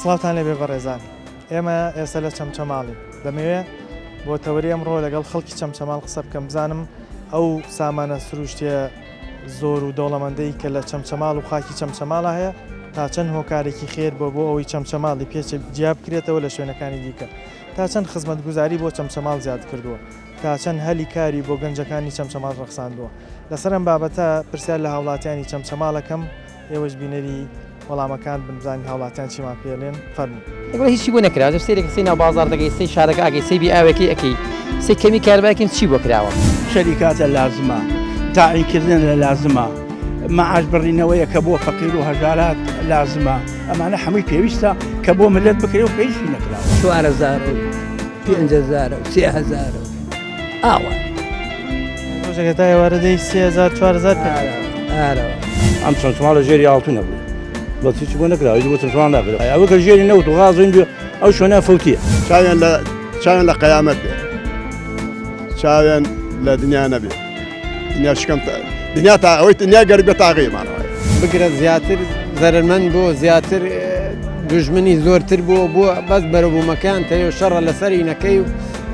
سڵاوتان لێبێ بەڕێزان ئێمە ئێستا لە چەمچەماڵین دەمەوێ بۆ تەوەری ئەمڕۆ لەگەڵ خەڵکی چەمچەماڵ قسە بکەم بزانم ئەو سامانە سروشتیە زۆر و دەوڵەمەندەی کە لە چەمچەماڵ و خاکی چەمچەماڵە هەیە تا چەند هۆکارێکی خێر بۆ بۆ ئەوەی چەمچەماڵی پێچ جیا بکرێتەوە لە شوێنەکانی دیکە تا چەند خزمەتگوزاری بۆ چەمچەماڵ زیاد کردووە تا چەند هەلی کاری بۆ گەنجەکانی چەمچەماڵ ڕەخساندووە لەسەر ئەم بابەتە پرسیار لە هاوڵاتیانی چەمچەماڵ ئەکەم ئێوەش بینەری وەڵامەکان بن بزانین هاوڵاتیان چیمان پێ ئەلێن فەرموو. ئەگەر هیچی بۆ نەکرا جا سەیرێک سەی ناو بازاڕ دەکەی سەی شارەکە ئەکەی سەی بی ئاوێکی ئەکەی سەی کەمی کارەبایەکەین چی بۆ کراوە. شەریکاتە لازمە تاعین کردن لە لازمە مەعاش بڕینەوەیە کە بۆ فەقیر و هەژارات لازمە ئەمانە هەمووی پێویستە کە بۆ ملت بکرێ و پێویستی نەکراوە. 4000 و 5000 و 3000 و ئاوا. ڕۆژێکە تا ئێوارە دەی 3000 4000 پێ. ئارەوە. ئەم چەند ساڵە ژێری ئاڵتونە بوو بەس هیچ بۆ نەکراوە هیچ بۆ چەند ناکرا ئەوە کە ژێری نەوت و غاز و ئەو شوێنە فەوتیە. چاویان لە چاویان لە قەیامەت بێ چاویان لە دنیا نەبێ دنیا شکەم دنیا تا ئەوەی دنیا گەرگ بە تاغیمانەوە بگرە زیاتر زەرمەند بۆ زیاتر دوژمنی زۆرتر بووە بووە بەس بەرەبوومەکان تەوێ شەڕە لەسەر ئینەکەی و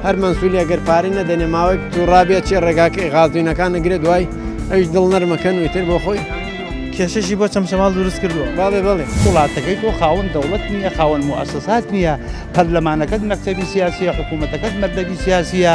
هەر مەنسولی ئەگەر پارەی نەدەنێ ماوەیەک توڕابێ چێ ڕێگاکەی غازوینەکان ئەگرێ دوای ئەویش دڵ نەرمەکەن و ئیتر بۆ خۆی. کێشەشی بۆ چەمچەماڵ دروست کردووە. بەڵێ بەڵێ. وڵاتەکەی تۆ خاوەن دەوڵەت نییە، خاوەن موئەسەسات نییە، پەرلەمانەکەت مەکتەبی سیاسییە، حکوومەتەکەت مەکتەبی سیاسییە.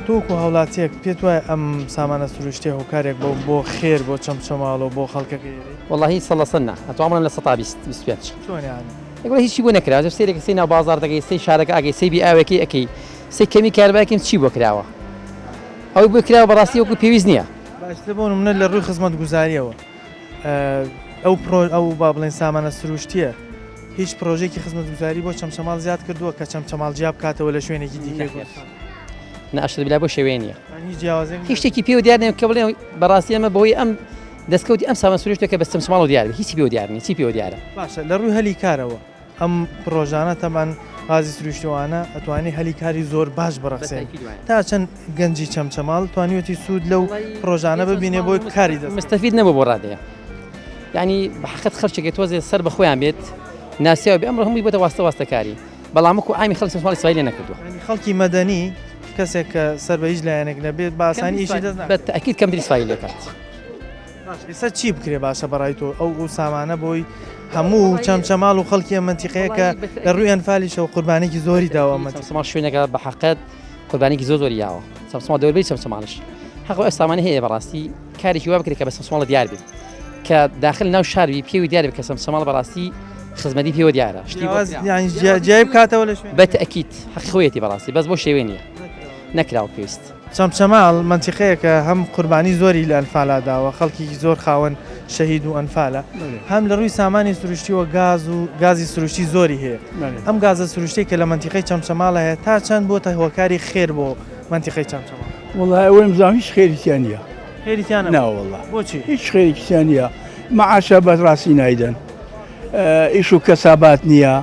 تۆ وەکو هاوڵاتییەک پێت وایە ئەم سامانە سروشتییە هۆکارێک بۆ بۆ خێر بۆ چەمچەماڵ و بۆ خەڵکەکەی ئێرەی؟ وەڵاهی سەد لە سەد نا، ئەتوانم بڵێم 20% 25. چۆن یانی؟ ئەگەر هیچی بۆ نەکراوە جا سەیرێکە سەی ناو بازاڕ دەکەی سەی شارەکە ئەکەی سەی بی ئاوێکەی ئەکەی سەی کەمی کارەبایەکەی چی بۆ کراوە ئەوەی بۆ کراوە بەڕاستی وەکو پێویست نییە. باشترە بۆ نمونە لە ڕووی خزمەتگوزاریەوە ئەو پرۆ ئەو با بڵێن سامانە سروشتیە هیچ پرۆژێکی خزمەتگوزاری بۆ چەمچەماڵ زیاد کردووە کە چەمچەماڵ جیا بکاتەوە لە شوێنێکی دیکەی کوردستان؟ نا ئەشتر بلا بۆ شێوەیە نییە هیچ جیاوازێک هیچ شتێکی پێوە دیار نییە کە بڵێ بەڕاستی ئەمە بەهۆی ئەم دەستکەوتی ئەم سامان سروشتە کە بە چەمچەماڵەوە دیار بێ هیچی پێوە دیار نییە چی پێوە دیارە؟ باشە لە ڕووی هەلی کارەوە ئەم پڕۆژانە تەبعەن غازی سروشتیوانە ئەتوانی هەلی کاری زۆر باش بڕەخسێن تا چەند گەنجی چەمچەماڵ توانیوەتی سوود لەو پڕۆژانە ببینێ بۆی کاری دەست مستەفید نەبوو بۆ ڕادەیە یعنی بە حەقت خەڵکێک تۆزێ سەر بە خۆیان بێت ناسیاو بێ ئەمڕۆ هەمووی بۆتە واستە واستەکاری بەڵام وەکو عامی خەڵک چەمچەماڵ ئیسفادەی لێ نەکردووە. یانی خەڵکی مەدەنی کەسێک کە سەر بە هیچ لایەنێک نەبێت بە ئاسانی ئیشی دەست ناکەوێت. بە تەئکید کەمتر ئیسفادەی لێ کات. باش ئێستا چی بکرێ باشە بەڕای تۆ ئەو ئەو سامانە بۆی هەموو چەمچەماڵ و خەڵکی ئەم مەنتیقەیە کە لە ڕووی ئەنفالیشەوە قوربانێکی زۆری داوە ئەم مەنتیقە. چەمچەماڵ شوێنێکە بە حەقت قوربانێکی زۆر زۆری یاوە چەمچەماڵ دەوربەری چەمچەماڵش حەق ئەو سامانە هەیە بەڕاستی کارێکی وا بکرێت کە بە چەمچەماڵ دیار بێت کە داخل ناو شار بی پێوی دیار بێت کە چەمچەماڵ بەڕاستی خزمەتی پێوە دیارە شتی بۆ جیاواز یانی جیای بکاتەوە لە شوێن بە تەئکید حەقی خۆیەتی بەڕاستی بەس بۆ شێوەی نییە نەکراوە پێویست. چەمچەماڵ مەنتیقەیەکە هەم قوربانی زۆری لە ئەنفالا داوە، خەڵکێکی زۆر خاوەن شەهید و ئەنفالە، هەم لە ڕووی سامانی سروشتیەوە گاز و گازی سروشتی زۆری هەیە، ئەم گازە سروشتیەی کە لە مەنتیقەی چەمچەماڵ هەیە تا چەند بۆتە هۆکاری خێر بۆ مەنتیقەی چەمچەماڵ؟ وەڵا ئەوەیم زان هیچ خێری تیا نییە. خێری تیا نەبوو؟ نا وەڵا. بۆچی؟ هیچ خێرێکی تیا نییە. مەعاشە بە ڕاستی نایدەن. ئیش و کەسابات نییە.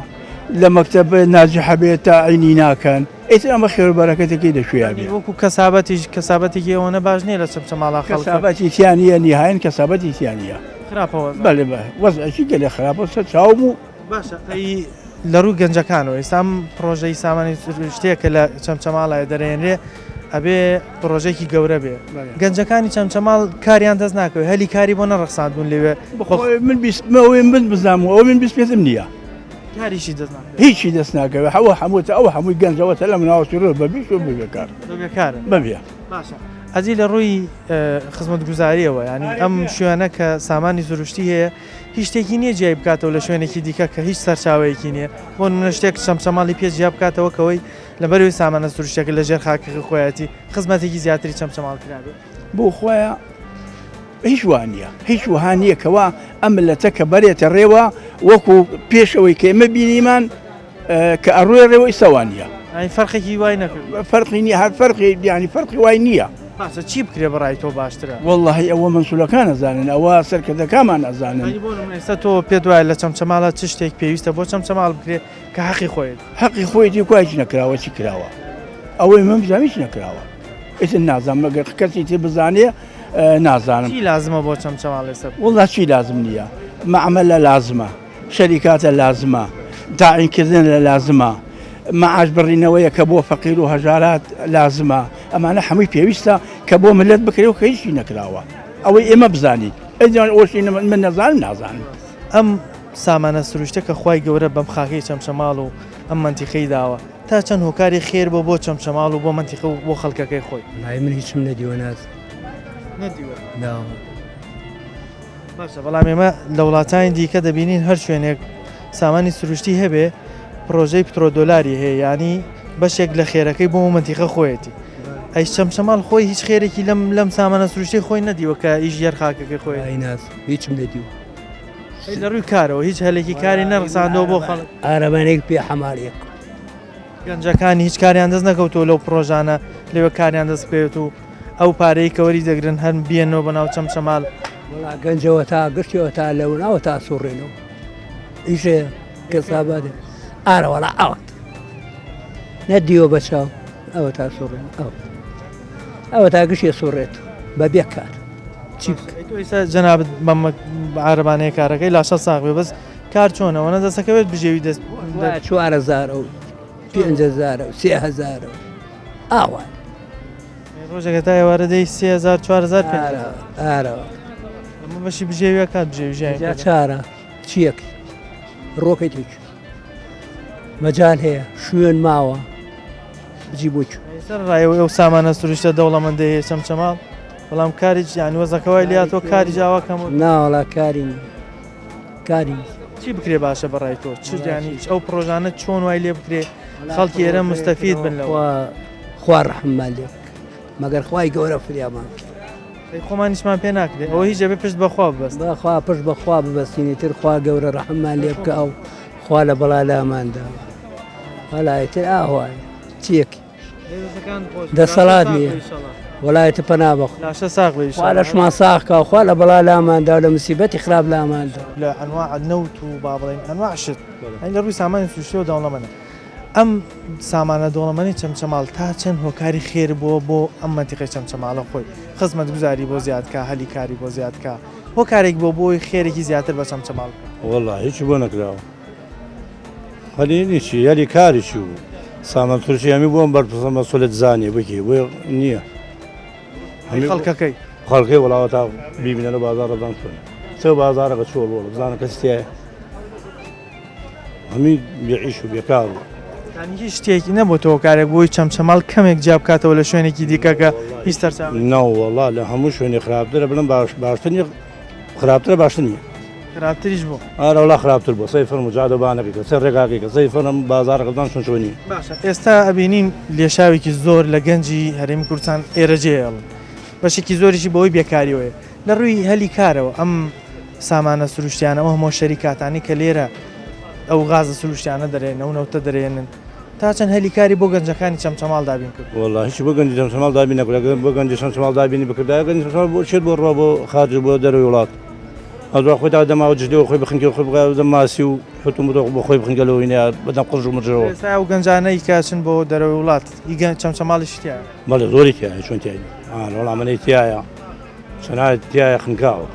لە مەکتەب ناجحە بێت تاعینی ناکەن. ئیتر ئەمە خێر و بەرەکەتەکەی لە کوێیا بێ؟ وەکو کەسابەتیش کەسابەتێکی ئەوەنە باش نییە لە چەمچەماڵا خەڵک. کەسابەتی تیا نییە نیهایەن کەسابەتی تیا نییە. خراپە وەزع. بەلێ بە وەزعێکی گەلێ خراپە سەر چاوم و. باشە ئەی لە ڕووی گەنجەکانەوە ئێستا ئەم پڕۆژەی سامانی سروشتیە کە لە چەمچەماڵە دەرێنرێ ئەبێ پڕۆژێکی گەورە بێ گەنجەکانی چەمچەماڵ کاریان دەست ناکەوێت هەلی کاری بۆ نەڕەخساندون لەوێ من بیستمەوەی من بزانم ئەو من بیستێتم نییە. کاریشی دەست ناکەوێت. هیچی دەست ناکەوێت هەوە هەموو ئەو هەمووی گەنجەوە تە لە مناوە ڕۆ بە بیش و ببێکار بەبێکارن بەبێ باشە ئەجی لە ڕووی خزمەتگوزاریەوە ینی ئەم شوێنە کە سامانی سروشتی هەیە هیچ شتێکی نییە جیای بکاتەوە لە شوێنێکی دیکە کە هیچ سەرچاوەیەکی نییە بۆ نمونە شتێک چەمچەماڵی پێ جیا بکاتەوە کەەوەی لەبەروی سامانە سروشتەکە لە ژێر خاکەکە خۆیەتی خزمەتێکی زیاتری چەمچەماڵ کرابێت بۆ خۆیان هیچ وا نییە هیچ وەها نییە کەوا ئەم ملەتە کە بەرێتە ڕێوە وەکو پێشەوەی کە ئێمە بینیمان کە ئەڕۆێ ڕێوە ئیستا وا نییە. یانی فەرقێکی وای نەکردووە؟ فەرقی نییە هەر فەرقی یانی فەرقی وای نییە. باشە چی بکرێ بەڕای تۆ باشترە؟ وەڵاهی ئەوە مەنسوولەکان ئەزانن ئەوە سەرکردەکانمان ئەزانن. یانی بۆ نموونە ئێستا تۆ پێت وایە لە چەمچەماڵا چ شتێک پێویستە بۆ چەمچەماڵ بکرێ کە حەقی خۆیەتی؟ حەقی خۆیەتی کوا هیچ نەکراوە چی کراوە؟ ئەوەی من بزانم هیچ نەکراوە. ئیتر نازانم ئەگەر کەسی تر بزانێ نازانم. چی لازمە بۆ چەمچەماڵ ئێستا؟ وەڵا چی لازم نییە. مەعمەلە لازمە، شەریکاتە لازمە، تاعین کردن لە لازمە، مەعاش بڕینەوەیە کە بۆ فەقیر و هەژارات لازمە، ئەمانە هەمووی پێویستە کە بۆ ملت بکرێ و کە هیچی نەکراوە. ئەوەی ئێمە بزانین. ئەی ئەوەشی من نەزانم نازانم. ئەم سامانە سروشتە کە خوای گەورە بەم خاکەی چەمچەماڵ و ئەم مەنتیقەی داوە تا چەند هۆکاری خێر بۆ بۆ چەمچەماڵ و بۆ مەنتیقە و بۆ خەڵکەکەی خۆی؟ وەڵایی من هیچم نەدیوە نازانم. نەدیوە؟ نا. باشە بەڵام ئێمە لە وڵاتانی دیکە دەبینین هەر شوێنێک سامانی سروشتی هەبێ پرۆژەی پترۆدۆلاری هەیە ینی بەشێک لە خێرەکەی بۆ مەنتیقە خۆیەتی ئەی چەمچەماڵ خۆی هیچ خێرێکی لەم لەم سامانە سروشتی خۆی نەدیوە کە ئیش ژێر خاکەکەی خۆی ناز هیچم نەدیوە لە ڕووی کارەوە هیچ هەلێکی کاری نەڕساندەوە بۆ خەڵک ئارەبانێک پێ حەماڵێک گەنجەکانی هیچ کاریان دەست نەکەوتووە لەو پڕۆژانە لەوێ کاریان دەست بکەوێت و ئەو پارەی کە وەری دەگرن هەر بیەنەوە بە ناو چەمچەماڵ. وەڵا گەنجەوە تا گشتیەوە تا لەوناوە تا سوڕێنەوە ئیشێ کەسابادێ ئارە وەڵا ئەوەت نەدیوە بە چاو ئەوە تا سوڕێن ئەو ئەوە تا گشتێ سوڕێت بە بێ کار چی بکە تۆ ئیستا جەنابت بەم عارەبانەیە کارەکەی لاشە ساغ بێ بەس کار چۆنە وەنە دەسەکەوێت بژێوی دەست چوارەزارە و پێنجهزارە و سێهزارە و ئاوا ڕۆژێکە تا ئێوارە دەی سێهزار چوارهزار پێنج ئارەوە ئەمە بەشی بژێویە کات بژێوی ژیان جا چارە چیەک ڕۆکەی تێک مەجال هەیە شوێن ماوە بجی بۆ سەر ڕایەوە ئەو سامانە سروشتە دەوڵەمەندە هەیە چەمچەماڵ بەڵام کاری یان وەزەکەوای لاتەوە کاری جاوا کەم ناوەڵا کاری کاری چی بکرێ باشە بەڕای تۆ چ ینی ئەو پرۆژانە چۆن وای لێ بکرێ خەڵکی ئێرە مستەفید بن لەوە خوا ڕەحممان لێ بکە مەگەر خوای گەورە فریامان بکە خۆمانیشمان پێ ناکرێ ئەوە هیچ دەبێ پشت بەخوا ببەست بەخوا پشت بەخوا ببەستینی تر خوا گەورە ڕەحممان لێ بکە ئەو خوا لە بەڵا لاماندا وەڵا ئیتر ئاوایە چیەکی دەسەڵات نییە وەڵایەتە پەنا بەخوا لاشە ساغ بێ خوا لەشمان ساغ کا خوا لە بەڵا لاماندا و لە مسیبەتی خراپ لاماندا لە ئەنواع نەوت و با بڵێین ئەنواع شت یانی لە ڕووی سامانی سروشتیەوە دەوڵەمەنە ئەم سامانە دەوڵەمەنی چەمچەماڵ تا چەند هۆکاری خێر بووە بۆ ئەم مەنتیقەی چەمچەماڵە خۆی خزمەتگوزاری بۆ زیاد کا هەلی کاری بۆ زیاد کا هۆکارێک بۆ بۆی خێرێکی زیاتر بە چەمچەماڵ بکا. وەڵا هیچی بۆ نەکراوە. هەلی نیچی هەلی کاری چی بوو سامان تورکی هەمی بۆم بەرپرسە مەسولت زانیە بکی بۆ نییە هەمی خەڵکەکەی خەڵکەی وڵاوە تا بیبینە لە بازاڕە بزان چۆن چێ بازاڕەکە چۆڵ وڵ بزانە کەس تایە هەمی بێعیش و بێکار و یانی هیچ شتێکی نەبووتە هۆکارێک بۆی چەمچەماڵ کەمێک جیا بکاتەوە لە شوێنێکی دیکە کە هیچ سەرچاوەیەکی نەوەڵا لە هەموو شوێنێ خراپترە بڵێم باش باشتر نییە خراپترە باشتر نییە. خراپتریش بوو. ئارە وەڵا خراپتر بوو سەیر فەرموو جادە بانەکەی کە سەیر ڕێگاکەی کە سەیر فەرم بازاڕەکە بزان چۆن چۆنی. باشە ئێستا ئەبینین لێشاوێکی زۆر لە گەنجی هەرێمی کوردستان ئێرە جێهێڵن بەشێکی زۆریشی بەهۆی بێکاریەوەیە لە ڕووی هەلی کارەوە ئەم سامانە سروشتیانە ئەو هەموو شەریکاتانەی کە لێرە ئەو غازە سروشتیانە دەرێنن ئەو نەوتە دەرێنن تا چەند هەلی کاری بۆ گەنجەکانی چەمچەماڵ دابین کرد؟ وەڵا هیچ بۆ گەنجی چەمچەماڵ دابین نەکرد ئەگەر بۆ گەنجی چەمچەماڵ دابینی بکردایە گەنجی چەمچەماڵ بۆ چێت بۆ ڕوا بۆ خارج و بۆ دەرەوەی وڵات ئەدوا خۆی تا دەماوە جلەوە خۆی بخنکێ خۆی بگا دەم ماسی و حوت و مرۆغ بۆ خۆی بخنکە لەوەی نیا بەدەم قرژ و مرژەوە. ئێستا ئەو گەنجانەی کە ئەچن بۆ دەرەوەی وڵات ئی گەنج چەمچەماڵیشی تیایە؟ بەڵێ زۆری تیایە چۆن تیای نیە ئا وەڵا ئەمەنەی تیایە چەنای تیایە خنکاوە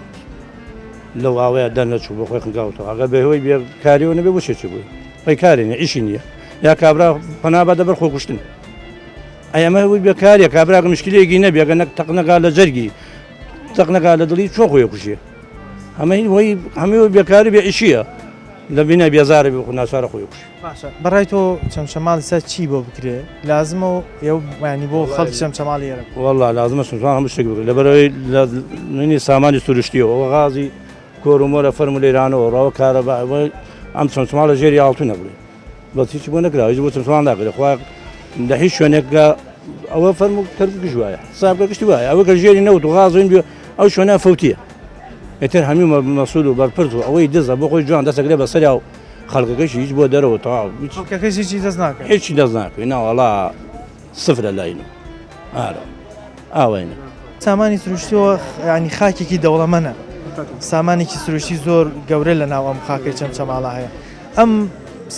لەو ئاوەیە دەرنەچوو بۆ خۆی خنکاوەتەوە ئەگەر بە هۆی بێکاریەوە نەبێ بۆ چێ بووی خۆی کاری نیە ئیشی نییە یا کابرا پەنا بەدە بەر خۆکوشتن ئەی ئەمە هۆی بێکاریە کابرا مشکلەیەکی نەبێ ئەگەر نەک تەق نەگا لە جەرگی تەق نەگا لە دڵی چۆن خۆی کوشێ ئەمە هی هۆی هەمووی هۆی بێکاری بێ ئیشیە لە بینا بێزارە بێ خۆ ناچارە خۆی کوشێ. باشە بەڕای تۆ چەمچەماڵ سەر چی بۆ بکرێ لازمە و ئێو یانی بۆ خەڵکی چەمچەماڵی ئێرە بکرێ؟ وەڵا لازمە چەمچەماڵ هەموو شتێک بکرێ لەبەرئەوەی لە منی سامانی سروشتیەوە ئەوە غازی کۆر و مۆرە فەرموو لە ئێرانەوە ڕاوە کارەبا ئەوە ئەم چەمچەماڵە ژێری ئاڵتونە بڵێ بەس هیچ بۆ نەکراوە هیچ بۆ چەمچەماڵ ناکرێ خوا لە هیچ شوێنێکدا ئەوە فەرموو کەرکوکیش وایە حساب کە گشتی وایە ئەوە کە ژێری نەوت و غاز و این بێ ئەو شوێنە فەوتیە ئیتر هەموو مەسول و بەرپرس و ئەوەی دزە بۆ خۆی جوان دەستەگرێ بەسەریا و خەڵکەکەشی هیچ بۆ دەرەوە تەواو هیچ خەڵکەکەش هیچی دەست ناکەوێت هیچی دەست ناکەوێت ناوەڵا سفرە لاینە ئارە ئاوەینە. سامانی سروشتیەوە ینی خاکێکی دەوڵەمەنە سامانێکی سروشتی زۆر گەورە لە ناو ئەم خاکەی چەمچەماڵە هەیە ئەم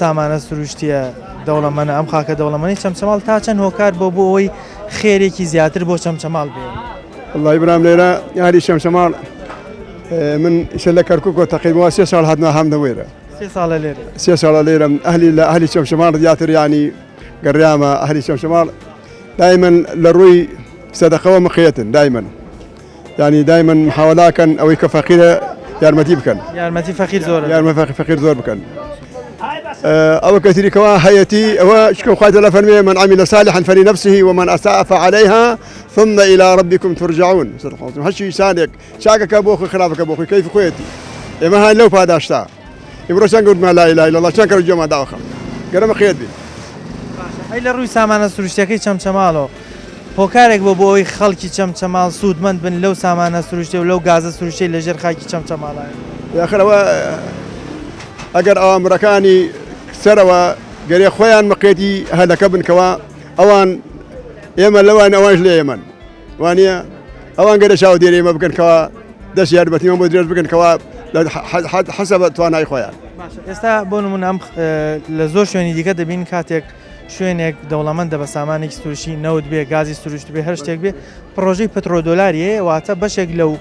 سامانە سروشتیە دەوڵەمەنە ئەم خاکە دەوڵەمەنی چەمچەماڵ تا چەند هۆکار بۆ بۆ ئەوەی خێرێکی زیاتر بۆ چەمچەماڵ بێ وەڵی برام لێرە یاری چەمچەماڵ من ئیسە لە کەرکووکەوە تەقریبا سێ ساڵ هاتمە هامدە وێرە. سێ ساڵە لێرە؟ سێ ساڵە لێرەم ئەهلی لە ئەهلی چەمچەماڵ زیاتر یانی گەڕیامە ئەهلی چەمچەماڵ دایمەن لە ڕووی سەدەقەوە مقیەتن دایمەن یانی دایمەن محاولاکەن ئەوەی کە فەقیرە یارمەتی بکەن یارمەتی فەقیر زۆر یارمە فەقیر زۆر بکەن ئەوە کەتری کەوا هەیەتی ئەوە شکم خوای تعالی فەرمی من عمل صالحا فلنفسه ومن اساء فعليها ثم الى ربكم ترجعون هەرچی ئینسانێک چاکەکە بۆ خۆی خراپەکە بۆ خۆی کەیف خۆیەتی ئێمە هاین لەو پاداشتا ئیمڕۆ چەند گوتمان لا اله الا الله چەند کەس گوێمان داوە خەم گەرەمە خێر بی. باشە ئەی لە ڕووی سامانە سروشتیەکەی چەمچەماڵەوە هۆکارێک بۆ بۆ ئەوەی خەڵکی چەمچەماڵ سوودمەند بن لەو سامانە سروشتیە و لەو گازە سروشتیەی لە ژێر خاکی چەمچەماڵایە؟ یاخر ئەوە ئەگەر ئەوامرەکانی سەرەوە گەرێ خۆیان مقێتی هەلەکە بن کەوا ئەوان ئێمە لەوان ئەوانش لە ئێمەن وانە ئەوان گەرە چاودێری ئێمە بکەن کەوا دەست یارمەتیمان بۆ درێژ بکەن کەوا حەسەبە توانای خۆیان. ئێستا بۆ نمونە ئەم لە زۆر شوێنی دیکە دەبین کاتێک شوێنێک دەوڵەمەندە بە سامانێکی سروشتی نەوت بێ گازی سروشت بێ هەر شتێک بێ پڕۆژەی پترۆدۆلاری هەیە واتە بەشێک لەو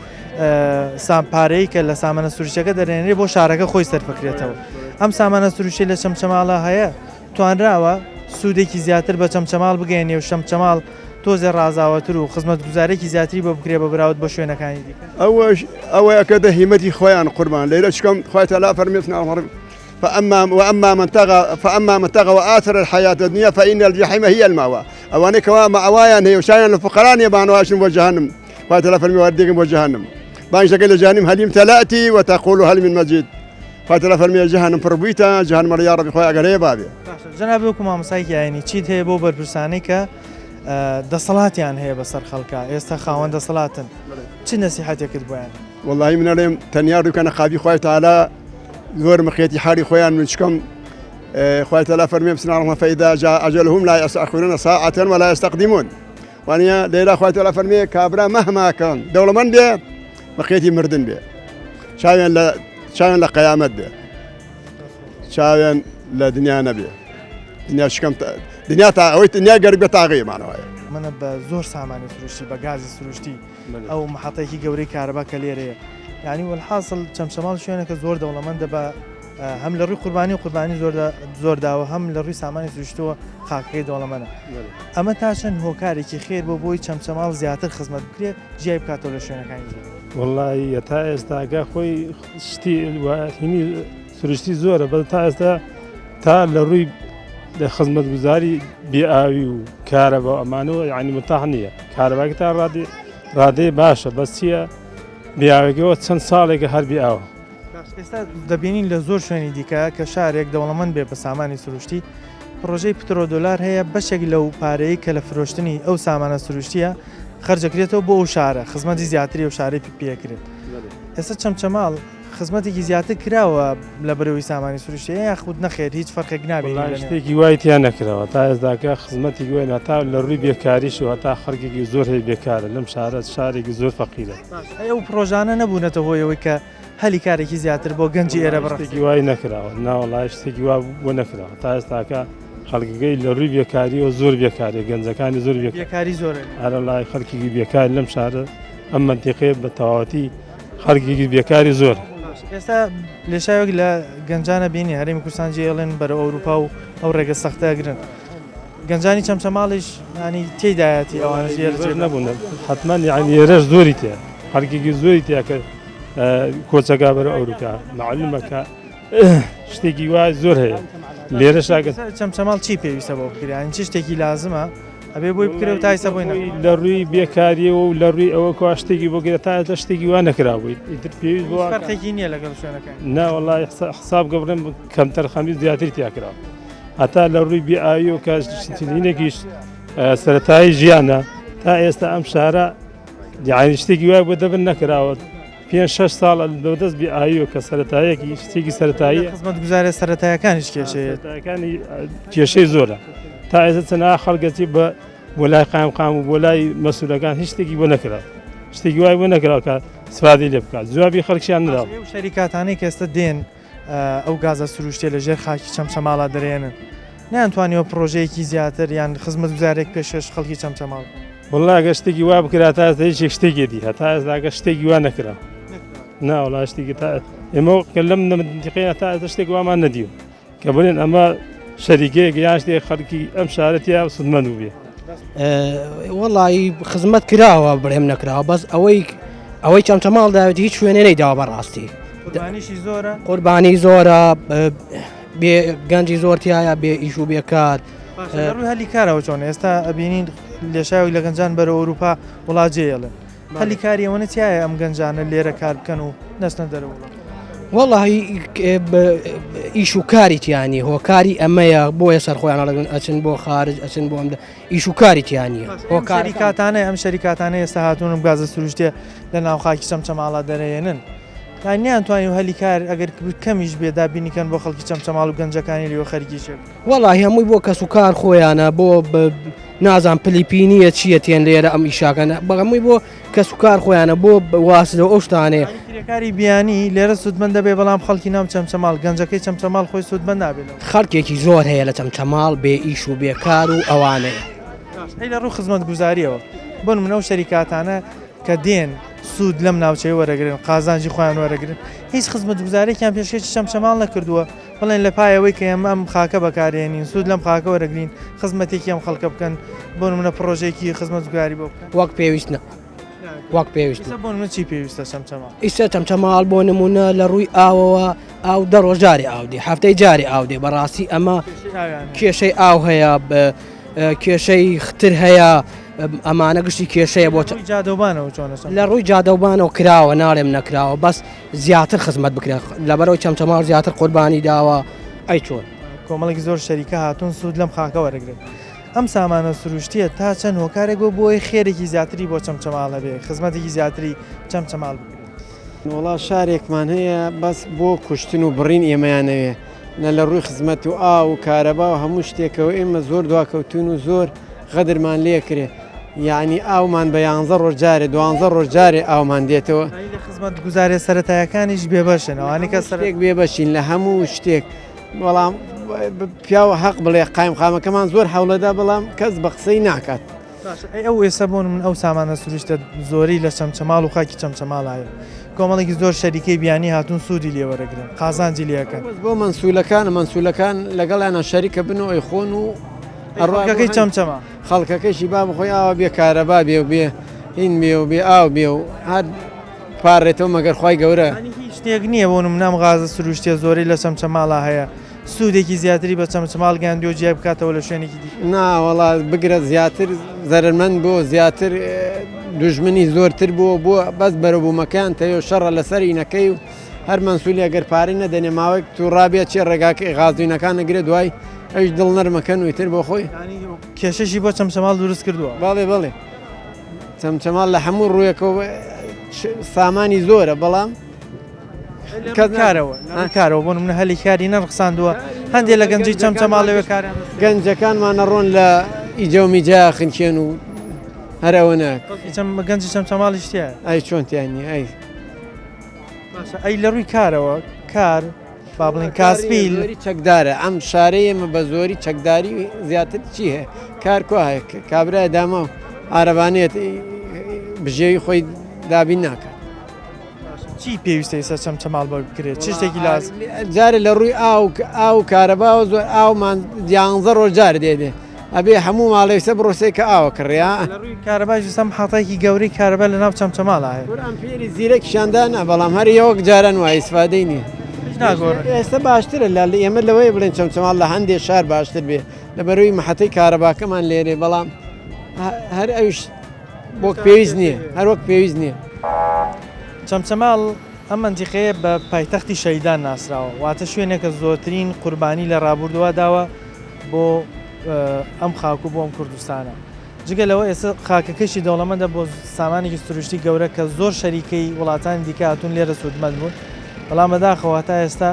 سام پارەی کە لە سامانە سروشتەکە دەرێنرێ بۆ شارەکە خۆی سەرفکرێتەوە ئەم سامانە سروشتی لە چەمچەماڵە هەیە توانراوە سوودێکی زیاتر بە چەمچەماڵ بگەیەنێ و شەمچەماڵ تۆزێ ڕازاوەتر و خزمەتگوزارێکی زیاتری بۆ بکرێ بە بەراورد بە شوێنەکانی دیکە. ئەوەش ئەوەیە کە دە هیمەتی خۆیان قوربان لێرە چکەم خوای تعالی فەرمی فأما وأما من طغى فأما من طغى وآثر الحياة الدنيا فإن الجحيم هي المأوى ئەوانەی کەوا مەئوایان هەیە و شایان لە فقرا نیە بانواشن بۆ جەهەنم خوای تعالی فەرمی وەردێکن بۆ جەهەنم بانگشەکەی لە جەهەنم هل امتلأت وتقول هل من مزيد خوای تعالی فەرمی جەهەنم پڕ بوویتە جەهەنم ئەڵێ یا ڕەبی خوای ئەگەر هەیە با بێ. باشە جەنابی وەکو مامۆستایەکی ئاینی چیت هەیە بۆ بەرپرسانەی کە دەسەڵاتیان هەیە بەسەر خەڵکا ئێستا خاوەن دەسەڵاتن چ نەسیحەتێکت بۆیان؟ وەڵاهی من ئەڵێم تەنیا ڕووکەنە قابی خوای تعالی زۆر مقیەتی حالی خۆیان من چکەم خوای تعالی فەرمی بسم الله الرحمن فإذا جاء أجلهم لا يستأخرون ساعة ولا يستقدمون وانە لێرا خوای تعالی فەرمی کابرا مهما کان دەوڵەمەند بێ مقیەتی مردن بێ چاویان لە چاویان لە قەیامەت بێ چاویان لە دنیا نەبێ دنیا شکم دنیا تا ئەوەی دنیا گەرگ بە تاغی مانەوەیە منە بە زۆر سامانی سروشتی بە گازی سروشتی ئەو محەتێکی گەورەی کارەبا کە لێرەیە یعنی وەلحاصل چەمچەماڵ شوێنەکە زۆر دەوڵەمەندە بە هەم لە ڕووی قوربانی و قوربانی زۆر داوە هەم لە ڕووی سامانی سروشتەوە خاکەکەی دەوڵەمەنە ئەمە تا چەند هۆکارێکی خێر بۆ بۆی چەمچەماڵ زیاتر خزمەت بکرێت جیای بکاتەوە لە شوێنەکانی دیکە. وەڵایی تا ئێستاکە خۆی شتی هینی سروشتی زۆرە بەس تا ئێستا تا لە ڕووی لە خزمەتگوزاری بێئاوی و کارەبا و ئەمانەوە یعنی متاح نییە کارەباکە تا ڕادێ ڕادەیە باشە بەس چییە بێئاوێکەوە چەند ساڵێکە هەر بێئاوە. ئێستا دەبینین لە زۆر شوێنی دیکە کە شارێک دەوڵەمەند بێ بە سامانی سروشتی پڕۆژەی پترۆدۆلار هەیە بەشێک لەو پارەی کە لە فرۆشتنی ئەو سامانە سروشتیە خەرجەکرێتەوە بۆ ئەو شارە خزمەتی زیاتری ئەو شارەی پێکرێت ئێستا چەمچەماڵ خزمەتێکی زیاتر کراوە لە بەرەوەی سامانی سروشتی یاخود نەخێر هیچ فەرقێک نابێت شتێکی وای تیا نەکراوە تا ئێستاکە خزمەتی وای تا لە ڕووی بێکاریش و هەتا خەڵکێکی زۆر هەیە بێکارە لەم شارە شارێکی زۆر فەقیرە ئەو پرۆژانە نەبوونەتە هۆی ئەوەی کە هەلی کارێکی زیاتر بۆ گەنجی ئێرە بڕەخسێنن؟ شتێکی وای نەکراوە ناوەڵای شتێکی وا بۆ نەکراوە تا ئێستاکە خەڵکەکەی لە ڕووی بێکاریەوە زۆر بێکاریە گەنجەکانی زۆر بێکاری زۆرە ئەرەڵای خەڵکێکی بێکار لەم شارە ئەم مەنتیقەیە بە تەواوەتی خەڵکێکی بێکاری زۆر. ئێستا لێشاوێک لە گەنجانە بینی هەرێمی کوردستان جێڵێن بەرەو ئەوروپا و ئەو ڕێگە سەختە ئەگرن گەنجانی چەمچەماڵیش ینی تێدایەتی ئەوانش لێرە نەبوون حتمما یعنی لێرەش زۆری تێ خەڵکێکی زۆری تیا کە کۆچەکە بەرە ئەوروپا معلومە کە شتێکی وا زۆر هەیە لێرە شاگە چەمچەماڵ چی پێویستە بۆ بکرێن چ شتێکی لازمە ئەبێ بۆی بکرێ و تا ئیستا بۆی نەکرا. لە ڕووی بێکاریەوە و لە ڕووی ئەوە کوا شتێکی بۆ کرا تا ئێستا شتێکی وا نەکرابووی ئیتر پێویست بۆ هیچ فەرقێکی نییە لەگەڵ شوێنەکانی. نا وەڵای حساب کە بڵێم کەمتەرخەمی زیاتری تیا کراوە هەتا لە ڕووی بێ ئاوی و کە شتینێکیش سەرەتایی ژیانە تا ئێستا ئەم شارە یعنی شتێکی وای بۆ دەبن نەکراوە پێنج شەش ساڵە بەدەست بێ ئاویەوە کە سەرەتایەکی شتێکی سەرەتاییە خزمەتگوزاریە سەرەتایەکانیش کێشەیە سەرەتایەکانی کێشەی زۆرە تا ئێستا چەندها خەڵکەچی بە بۆ لای قایمقام و بۆ لای مەسوولەکان هیچ شتێکی بۆ نەکرا شتێکی وای بۆ نەکرا کە سپادی لێ بکات جوابی خەڵکیان نراوە ئەو شەریکاتانەی کە ئێستا دێن ئەو گازە سروشتیە لە ژێر خاکی چەمچەماڵا دەرێنن نەیانتوانیوە پڕۆژەیەکی زیاتر یان خزمەتگوزارێک پێشکەش خەڵکی چەمچەماڵ وەڵا گەر شتێکی وا بکرا تا ئێستا یەکێک شتێکی دی هەتا ئێستا گەر شتێکی وا نەکرا. نا وەڵا شتێکی تا ئێمە کە لەم منتیقەیە تا ئێستا شتێک وامان نەدیوە کە بڵێن ئەمە شەریکەیەک یان شتێک خەڵکی ئەم شارە تیا سوودمەند بووبێ. وەڵی خزمەت کراوە بڵێم نەکراوە بەس ئەوەی ئەوەی چەمچەماڵ داوێت هیچ شوێنێ نەیداوە بەڕاستی قوربانیشی زۆرە قوربانی زۆرە بێ گەنجی زۆر تایە بێ ئیش و بێکار ڕووی هەلی کارەوە چۆن ئێستا ئەبینین لێشاوی لە گەنجان بەرە ئەوروپا وڵات جێیەڵن هەلی کاری ئەوەنە تایە ئەم گەنجانە لێرە کار بکەن و نەچنە دەرەوە وڵات؟ وەڵی ئیش و کاری تیانی هۆکاری ئەمەیە بۆیە سەرخۆیان ئەڵگن ئەچن بۆ خارج ئەچن بۆ ئەم ئیش و کاری تیانە هۆکاری کاتانە ئەم شەریکاتانە ئێستا هاتوونم گازە سروشتێ لە ناو خاکی چەمچەماڵا دەرەیەنن نیان توانی و هەلی کار ئەگەر کەمیش بێ دابینیکەن بۆ خەڵکی چەمچەماڵ و گەنجەکانی لێوە خەریکی شێ وەڵاهی هەمووی بۆ کەس و کار خۆیانە بۆ نازان پلیپینیە چییە تێن لێرە ئەم ئیشاکەنە بەغەمووی بۆ کەس و کار خۆیانە بۆ واسدە ئەو شتانەیە کرێکاری بیانی لێرە سوودمەند دەبێ بەڵام خەڵکی ناو چەمچەماڵ گەنجەکەی چەمچەماڵ خۆی سوودمەند نابێت خەڵکێکی زۆر هەیە لە چەمچەماڵ بێ ئیش و بێکار و ئەوانەیە ئەی لە ڕوو خزمەتگوزاریەوە بۆ نمونە ئەو شەریکاتانە کە دێن سوود لەم ناوچەیە وەرەگرن قازانجی خۆیان وەرەگرن هیچ خزمەتگوزارێکیان پێشکەشی چەمچەماڵ نەکردووە بڵێن لە پای ئەوەی کە ئێمە ئەم خاکە بەکارێنین سوود لەم خاکە وەرەگرین خزمەتێکی ئەم خەڵکە بکەن بۆ نمونە پڕۆژەیەکی خزمەتگوزاری بۆ بکەن. وەک پێویست نا وەک پێویست ئیستا بۆ نمونە چی پێویستە چەمچەماڵ؟ ئیستا چەمچەماڵ بۆ نمونە لە ڕووی ئاوەوە ئاو دە ڕۆژ جارێ ئاو دێ هەفتەی جارێ ئاو دێ بەڕاستی ئەمە کێشەی ئاو هەیە کێشەی ختر هەیە ئەمانە گشتی کێشەیە بۆ جادەوبانەوە چۆنە لە ڕووی جادەوبانەوە کراوە ناڵێم نەکراوە بەس زیاتر خزمەت بکرێت لەبەرەوەی چەمچەماڵ زیاتر قوربانی داوە ئەی چۆن؟ کۆمەڵێکی زۆر شەریکە هاتوون سوود لەم خاکە وەرەگرن ئەم سامانە سروشتیە تا چەند هۆکارێک بۆ بۆی خێرێکی زیاتری بۆ چەمچەماڵ هەبێ خزمەتێکی زیاتری چەمچەماڵ بکرێت. وەڵا شارێکمان هەیە بەس بۆ کوشتن و بڕین ئێمەیانەوێ نە لە ڕووی خزمەت و ئاو و کارەبا و هەموو شتێکەوە ئێمە زۆر دواکەوتوون و زۆر غەدرمان لێکرێ یەعنی ئاومان بە یانزە ڕۆژ جارێ دوانزە ڕۆژ جارێ ئاومان دێتەوە. یانی لە خزمەتگوزاریە سەرەتایەکانیش بێبەشن ئەوانەی کە سەرەتا. شتێک بێبەشین لە هەموو شتێک بەڵام پیاو هەق بڵێ قایمقامەکەمان زۆر حەوڵەدا بەڵام کەس بە قسەی ناکات. باشە ئەی ئەو ئێستا بۆ من ئەو سامانە سروشتە زۆرەی لە چەمچەماڵ و خاکی چەمچەماڵ هەیە کۆمەڵێکی زۆر شەریکەی بیانی هاتوون سوودی لێ وەرەگرن قازانجی لێ ئەکەن. بەس بۆ مەنسوولەکانە مەنسوولەکان لەگەڵیانە شەریکە بن و ئەیخۆن و خەڵکەکەی چەمچەمە. خەڵکەکەشی با بخۆی ئاوا بێ کارەبا بێ و بێ هین بێ و بێ ئاو بێ و هەر پارێتەوە مەگەر خوای گەورە. یانی هیچ شتێک نییە بۆ نمونە ئەم غازە سروشتیە زۆرەی لە چەمچەماڵا هەیە سوودێکی زیاتری بە چەمچەماڵ گەیاندووە جیای بکاتەوە لە شوێنێکی دیکە؟ نا وەڵا بگرە زیاتر زەرەرمەند بووە زیاتر دوژمنی زۆرتر بووە بووە بەس بەرەبوومەکەیان تەیۆ شەڕە لەسەر ئینەکەی و هەر مەنسولی ئەگەر پارەی نەدەنێ ماوەیەک توڕا بێ چێ ڕێگاکەی غازوینەکان ئەگرێ دوای ئەویش دڵ نەرمەکەن و ئیتر بۆ خۆی. یانی کێشەشی بۆ چەمچەماڵ دروست کردووە. بەڵێ بەڵێ چەمچەماڵ لە هەموو ڕوویەکەوە سامانی زۆرە بەڵام کەس کارەوە کارەوە بۆ منە هەلی کاری نەڕخساندووە هەندێک لە گەنجی چەمچەماڵ لەوێ کاریان گەنجەکانمان نەڕۆن لە ئیجە و میجا خنکێن و هەر ئەوە ناک گەنجی چەمچەماڵیش تیایە ئەی چۆن تیانی ئەی باشە ئەی لە ڕووی کارەوە کار با بڵێن کاسپی زۆری چەکدارە ئەم شارەی ئێمە بە زۆری چەکداری زیاتر چی هەیە کار کوا هەیە کابرای دامە و عارەبانێت بژێوی خۆی دابین ناکات. چی پێویستە ئێستا چەمچەماڵ بۆ بکرێت چ شتێکی لاز جارێ لە ڕووی ئاو ئاو کارەباوە زۆر ئاومان یانزە ڕۆژ جار دێ دێ ئەبێ هەموو ماڵێکسە بڕۆسێ کە ئاوە کڕیا. لە ڕووی کارەبایش ئێستا محەتایەکی گەورەی کارەبا لە ناو چەمچەماڵا هەیە. کورە ئەمپێری زیرەکیشیان دانا بەڵام هەر یەوەک جاران وایە ئیسفادەی نییە. هیچ ناگۆڕێ. ئێستا باشترە لە ئێمە لەوەیە بڵێن چەمچەماڵ لە هەندێ شار باشتر بێ لەبەرەوەی محەتەی کارەباکەمان لێرێ بەڵام هەر ئەویش وەک پێویست نییە هەر وەک پێویست نییە. چەمچەماڵ ئەم مەنتیقەیە بە پایتەختی شەهیدان ناسراوە، واتە شوێنێکە زۆرترین قوربانی لە ڕابوردووا داوە بۆ ئەم خاک و بۆ ئەم کوردستانە. جگە لەوە ئێستا خاکەکەیشی دەوڵەمەندە بۆ سامانێکی سروشتی گەورە کە زۆر شەریکەی وڵاتانی دیکە هاتوون لێرە سوودمەند بوون، بەڵام بەداخەوە هەتا ئێستا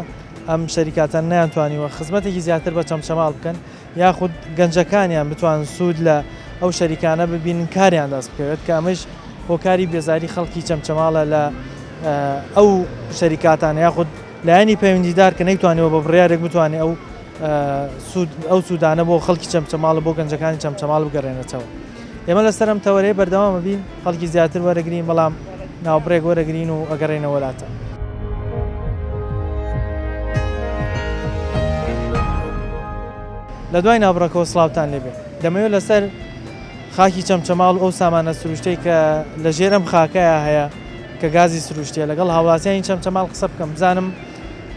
ئەم شەریکاتان نەیانتوانیوە خزمەتێکی زیاتر بە چەمچەماڵ بکەن یاخود گەنجەکانیان بتوانن سوود لە ئەو شەریکانە ببینن کاریان دەست بکەوێت کە ئەمەش هۆکاری بێزاری خەڵکی چەمچەماڵە لە ئەو شەریکاتانە یاخود لایەنی پەیوەندیدار کە نەیتوانیوە بە بڕیارێک بتوانێت ئەو سوود ئەو سوودانە بۆ خەڵکی چەمچەماڵ بۆ گەنجەکانی چەمچەماڵ بگەڕێنێتەوە. ئێمە لەسەر ئەم تەوەرەیە بەردەوامە بین خەڵکی زیاتر وەرەگرین بەڵام ناوبڕێک وەرەگرین و ئەگەڕێینەوە لاتان. لە دوای ناوبڕەکەوە سڵاوتان لێبێ. دەمەوێت لەسەر خاکی چەمچەماڵ و ئەو سامانە سروشتەی کە لە ژێر ئەم خاکەیا هەیە کە گازی سروشتیە لەگەڵ هاوڵاتیانی چەمچەماڵ قسە بکەم بزانم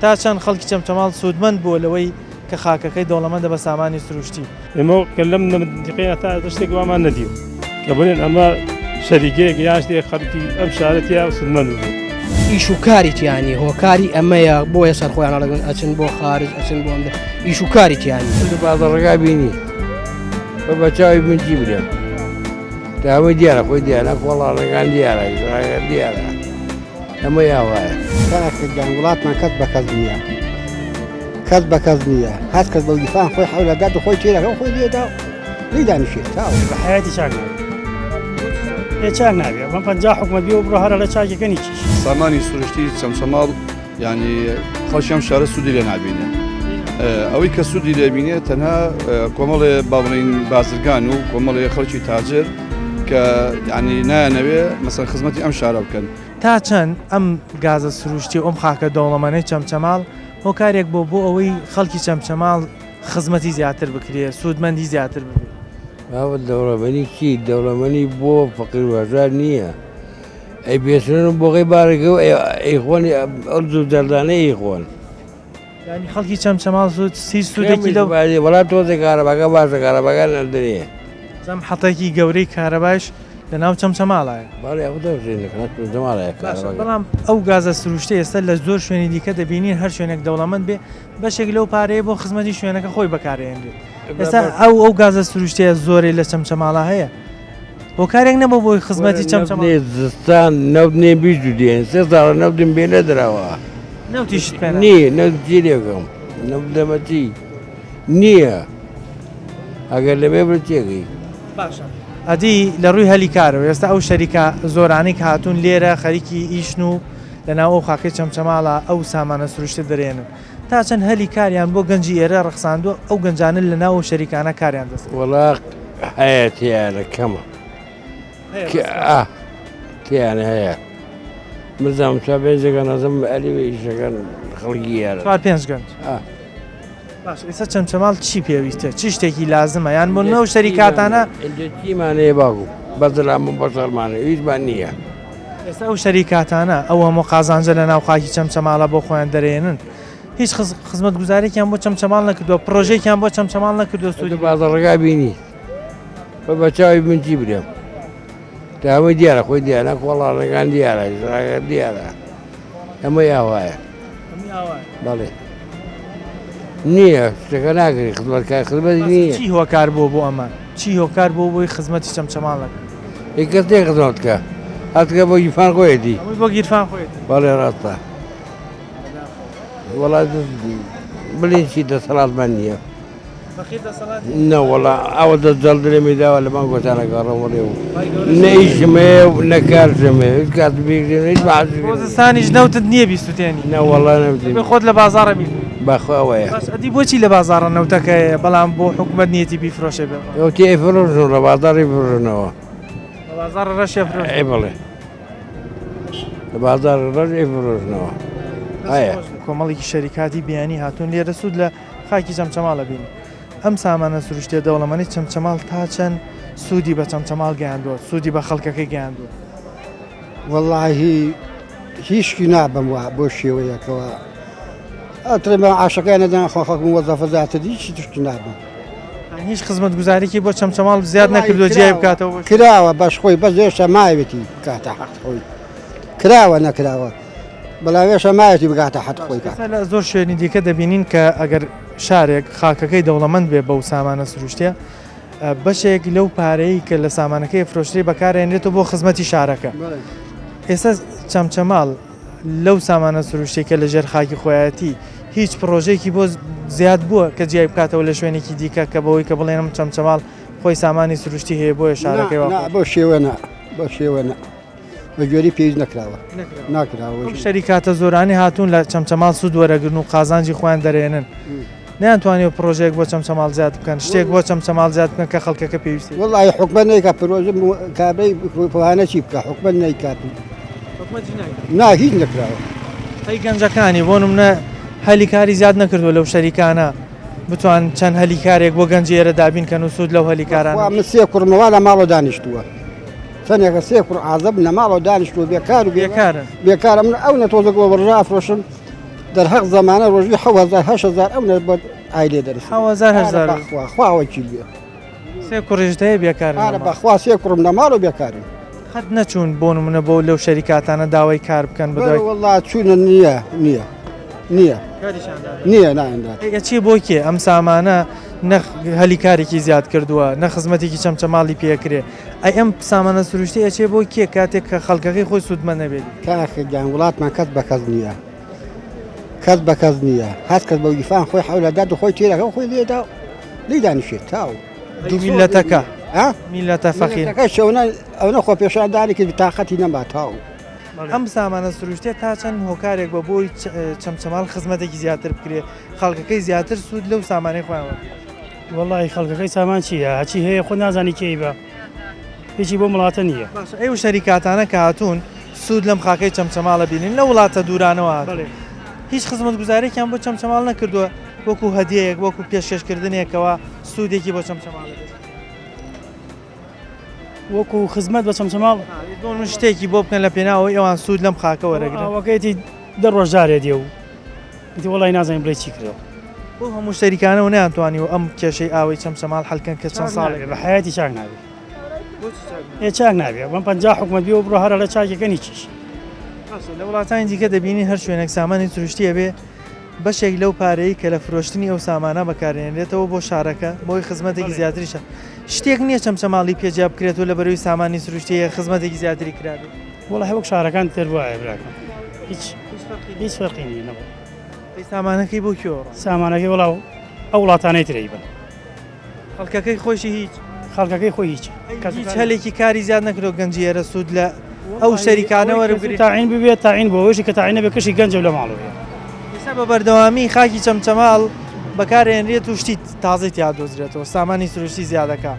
تا چەند خەڵکی چەمچەماڵ سوودمەند بووە لەوەی کە خاکەکەی دەوڵەمەندە بە سامانی سروشتی. ئێمە کە لەم مەنتیقەیە تا ئێستا شتێک وامان نەدیوە کە بڵێن ئەمە شەریکەیەک یان شتێک خەڵکی ئەم شارە تیا سوودمەند بوو. ئیش و کاری تیا نیە هۆکاری ئەمەیە بۆیە سەر خۆیان هەڵەگرن ئەچن بۆ خارج ئەچن بۆ ئەم ئیش و کاری تیا نیە. بازاڕەکە بینی بە بە چاوی من چی برێم تا هەمووی دیارە خۆی دیارە کۆڵانەکان دیارە دیارە ئەمە یاوایە. کاکە گیان وڵاتمان کەس بە کەس نییە کەس بە کەس نییە هەر کەس بە گیرفان خۆی حەولە دات و خۆی تێرەکە و خۆی لێدا و لێی دانیشێت تاو. بە حەیاتی چاک نابێ ئێ چاک نابێ ئەم 50 حکومەت بێ و بڕۆ هەر لە چاکەکە نیچیش. سامانی سروشتی چەمچەماڵ یعنی خەڵکی ئەم شارە سوودی لێ نابینێ ئەوەی کە سوودی لێبینێ تەنها کۆمەڵێ با بڵێین بازرگان و کۆمەڵێ خەڵکی تاجر کە یعنی نایانەوێ مەسەن خزمەتی ئەم شارە بکەن. تا چەند ئەم گازە سروشتی و ئەم خاکە دەوڵەمەنەی چەمچەماڵ هۆکارێک بووە بۆ ئەوەی خەڵکی چەمچەماڵ خزمەتی زیاتر بکرێ، سوودمەندی زیاتر ببێ؟ بابە دەوڵەمەنی چی؟ دەوڵەمەنی بۆ فەقیر و هەژار نییە. ئەی بێسرن و بۆغەی بارەکە و ئەیخۆن ئەو زوو دەردانە ئەیخۆن. یانی خەڵکی چەمچەماڵ زوو هیچ سوودێکی لەو وەڵا تۆزێ کارەباکە باشە کارەباکە نەردرێ. زەم حەتێکی گەورەی کارەبایش لە ناو چەمچەماڵایە. بەڵێ ئەو چەمچەماڵایە کارەباکە. بەڵام ئەو گازە سروشتیە ئێستا لە زۆر شوێنی دیکە دەبینین هەر شوێنێک دەوڵەمەند بێ بەشێک لەو پارەیە بۆ خزمەتی شوێنەکە خۆی بەکارئێنرێت. ئێستا ئەو ئەو گازە سروشتیە زۆرەی لە چەمچەماڵا هەیە هۆکارێک نەبوو بۆی خزمەتی چەمچەماڵ. زستان نەوت نێ بیست و دێن سێ ساڵە نەوتم پێ نەدراوە. نەوتیشت پێ نەدراوە؟ نییە نەوت چی لێ بکەم نەوت دەمە چی نییە ئەگەر لەوێ بڕ تێگەی. باشە ئەدی لە ڕووی هەلی کارەوە ئێستا ئەو شەریکە زۆرانەی کە هاتوون لێرە خەریکی ئیشن و لەناو ئەو خاکەی چەمچەماڵە ئەو سامانە سروشتە دەرێنن تا چەند هەلی کاریان بۆ گەنجی ئێرە ڕەخساندووە ئەو گەنجانە لەناو ئەو شەریکانە کاریان دەست وەڵا هەیە تیانە کەمە ئا تیانە هەیە بزانم چوار پێنجەکە نازم ئەلی ئیشەکان خەڵکی یارە چوار پێنج گەنج باش ئێستا چەمچەماڵ چی پێویستە چی شتێکی لازمە یان بۆ نەو شەریکاتانە چیمانەیە باگو بەزلام و بەشەرمانە هیچمان نییە ئێستا ئەو شەریکاتانە ئەو هەموو قازانجە لە ناو خاکی چەمچەماڵە بۆ خۆیان دەرێنن هیچ خزمەتگوزارێکیان بۆ چەمچەماڵ نەکردووە پرۆژێکیان بۆ چەمچەماڵ نەکردووە سوودی بازاڕەکە بینی بە بە چاوی من چی برێم تا هەمووی دیارە خۆی دیارە کۆڵانەکان دیارە دیارە ئەمە ئاوایە بەڵێ نییە شتەکە ناکرێت خزمەتکار خزمەت نییە چی هۆکار بووە بۆ ئەمە چی هۆکار بۆ بۆی خزمەتی چەمچەماڵ نەکەن هیچ کەس نییە خزمەت بکە هەتکە بۆ گیرفان خۆیەتی هەمووی بۆ گیرفان خۆیەتی بەڵێ ڕاستە وەڵا بڵێن چی دەسەڵاتمان نییە نەوەڵا ئەوە دەست جەڵدرێمی داوە لە مانگ گۆتانە گەڕەوە و نە ئیشم هەیە و نە کارشم هەیە هیچ کات بیرم هیچ معاشێکم بۆ زستانیش نەوتت نییە بیسوتێنی نەوەڵا نەوتم دەبێ خۆت لە بازاڕە بیکڕی بەخوا ئەوەیە باش ئەدی بۆچی لە بازاڕە نەوتەکە هەیە بەڵام بۆ حکومەت نیەتی بیفرۆشێ بێ نەوتی ئەیفرۆشن لە بازاڕی فرۆشنەوە لە بازاڕە ڕەش ئەفرۆشن ئەی بەڵێ لە بازاڕی ڕەش ئەیفرۆشنەوە هەیە کۆمەڵێکی شەریکاتی بیانی هاتوون لێرە سوود لە خاکی چەمچەماڵ ئەبینی. ئەم سامانە سروشتیە دەوڵەمەنەی چەمچەماڵ تا چەند سوودی بە چەمچەماڵ گەیاندووە، سوودی بە خەڵکەکەی گەیاندووە؟ وەڵاهی هیچکی نابم وا بۆ شێوەیەکەوە ئەترێ بە عاشەکان نەدان خۆ خەڵک وەزەفە زیاتر هیچ تشتی نابم. هیچ خزمەتگوزاریکی بۆ چەمچەماڵ زیاد نەکردووە جیای بکاتەوە؟ کراوە بەش خۆی بەس هێشتا ماوێتی بکاتە حەق خۆی کراوە نەکراوە. بەڵام هێشتا مایەتی بگاتە حەد خۆی کاک. ئێستا لە زۆر شوێنی دیکە دەبینین کە ئەگەر شارێک خاکەکەی دەوڵەمەند بێ بەو سامانە سروشتیە بەشێک لەو پارەی کە لە سامانەکەی فرۆشتری بەکارێنرێتەوە بۆ خزمەتی شارەکە ئێستا چەمچەماڵ لەو سامانە سروشتی کە لە ژێر خاکی خۆیەتی هیچ پرۆژێکی بۆ زیاد بووە کە جیای بکاتەوە لە شوێنێکی دیکە کە بەوەی کە بڵێنم چەمچەماڵ خۆی سامانی سروشتی هەیە بۆیە شارەکەی بۆ شێوە بۆ شێوە بە گوێرەی پێویست نەکراوە ناکراوە. ئەو شەریکاتە زۆرانەی هاتوون لە چەمچەماڵ سوود وەرەگرن و قازانجی خۆیان دەرێنن نەیانتوانیوە پرۆژەیەک بۆ چەمچەماڵ زیاد بکەن شتێک بۆ چەمچەماڵ زیاد بکەن کە خەڵکەکە پێویستی وەڵی حکومەت نیکە پرۆژە کابرای پوانە چی بکە حکومەت نیکات. حکومەتیش نایکات. نا هیچ نەکراوە. ئەی گەنجەکانی بۆ نمونە هەلی کاری زیاد نەکردووە لەو شەریکانە بتوان چەند هەلی کارێک بۆ گەنجی ئێرە دابین کەن و سوود لەو هەلی کارانە بەخوا من سێ کوڕمە وا لە ماڵەوە دانیشتووە چەندێکە سێ کوڕ عازەب لە ماڵەوە دانیشتووە بێکار و بێکارن بێکارە من ئەو نە تۆزێک بۆ بڕژا ئەفرۆشم دەرهەق زەمانە ڕۆژی 7000 8000 ئەو نە بۆ ئایلێ دەرس 7000 8000 بەخوا خوا وەکیل بێ سێ کوڕیشت هەیە بێکارن ئارە بەخوا سێ کوڕم لە ماڵەوە بێکارن. قەت نەچوون بۆ نمونە بۆ لەو شەریکاتانە داوای کار بکەن بەدوای. بەرە وەڵا چوونە نییە نییە نییە نییە نایەندات. ئەی ئەچێ بۆ کێ ئەم سامانە نە هەلی کارێکی زیاد کردووە نە خزمەتێکی چەمچەماڵی پێکرێ ئەی ئەم سامانە سروشتی ئەچێ بۆ کێ کاتێک کە خەڵکەکەی خۆی سوودمەند نەبێت. کاکە گیان وڵاتمان کەس بە کەس نییە کەس بە کەس نییە هەر کەس بە گیرفان خۆی حەولە دات و خۆی تێرەکە خۆی لێدا لێی دانیشێت تاو. میلەتەکە میلەتە فەقیر میلەتەکەش ئەونە ئەونە خۆپێشاندانی کرد تاقەتی نەما تاو. ئەم سامانە سروشتیە تا چەند هۆکارێک بە بۆی چەمچەماڵ خزمەتێکی زیاتر بکرێ خەڵکەکەی زیاتر سوود لەو سامانەی خۆیان وەربگرن. وەڵی خەڵکەکەی سامان چییە هەچی هەیە خۆ نازانی کێی بە هیچی بۆ وڵاتە نییە. باشە ئەو شەریکاتانە کە هاتوون سوود لەم خاکەی چەمچەماڵە بینن لە وڵاتە دوورانەوە هاتوون هیچ خزمەتگوزارێکیان بۆ چەمچەماڵ نەکردووە وەکو هەدیەیەک وەکو پێشکەشکردنێکەوە سوودێکی بۆ چەمچەماڵ هەبێت؟ وەکو خزمەت بە چەمچەماڵ؟ بۆ من شتێکی بۆ بکەن لە پێناو ئەوەی ئەوان سوود لەم خاکە وەرەگرن. ئاوەکەیەتی دە ڕۆژ جارێ دێ و ئیتر وەڵی نازانین بڵێ چی کردەوە. بۆ هەموو شەریکانەوە نەیانتوانیوە ئەم کێشەی ئاوەی چەمچەماڵ حەل کەن کە چەند ساڵێک. بە حەیاتی چاک نابێ. ئێ چاک نابێ بەم 50 حکومەت بێ و بڕۆ هەر ئەڵێ چاکەکەن هیچیش. باشە لە وڵاتانی دیکە دەبینین هەر شوێنێک سامانی سروشتی هەبێ بەشێک لەو پارەی کە لە فرۆشتنی ئەو سامانە بەکارهێنرێتەوە بۆ شارەکە بۆی خزمەتێکی زیاتریشە شتێک نییە چەمچەماڵی پێ جیا بکرێتەوە لە بەرەوی سامانی سروشتی هەیە خزمەتێکی زیاتری کرابێت. وەڵاهی وەک شارەکان تر وایە براکەم هیچ هیچ فەرقی نییە نەوەڵا. ئەی سامانەکەی بۆ کوێ ڕا؟ سامانەکەی وەڵا ئەو وڵاتانەی تر ئەیبەن. خەڵکەکەی خۆیشی هیچ؟ خەڵکەکەی خۆی هیچ. هیچ هەلێکی کاری زیاد نەکردووە گەنجی ئێرە سوود لە ئەو شەریکانە وەربگرێت؟ تاعین ببێت تاعین بۆ ئەوەیشی کە تاعین نەبێت کەشی گەنجە و لە ماڵەوەیە. ئێستا بە بەردەوامی خاکی چەمچەماڵ بەکارهێنرێت و شتی تازەی تیا دۆزرێتەوە سامانی سروشتی زیادەکە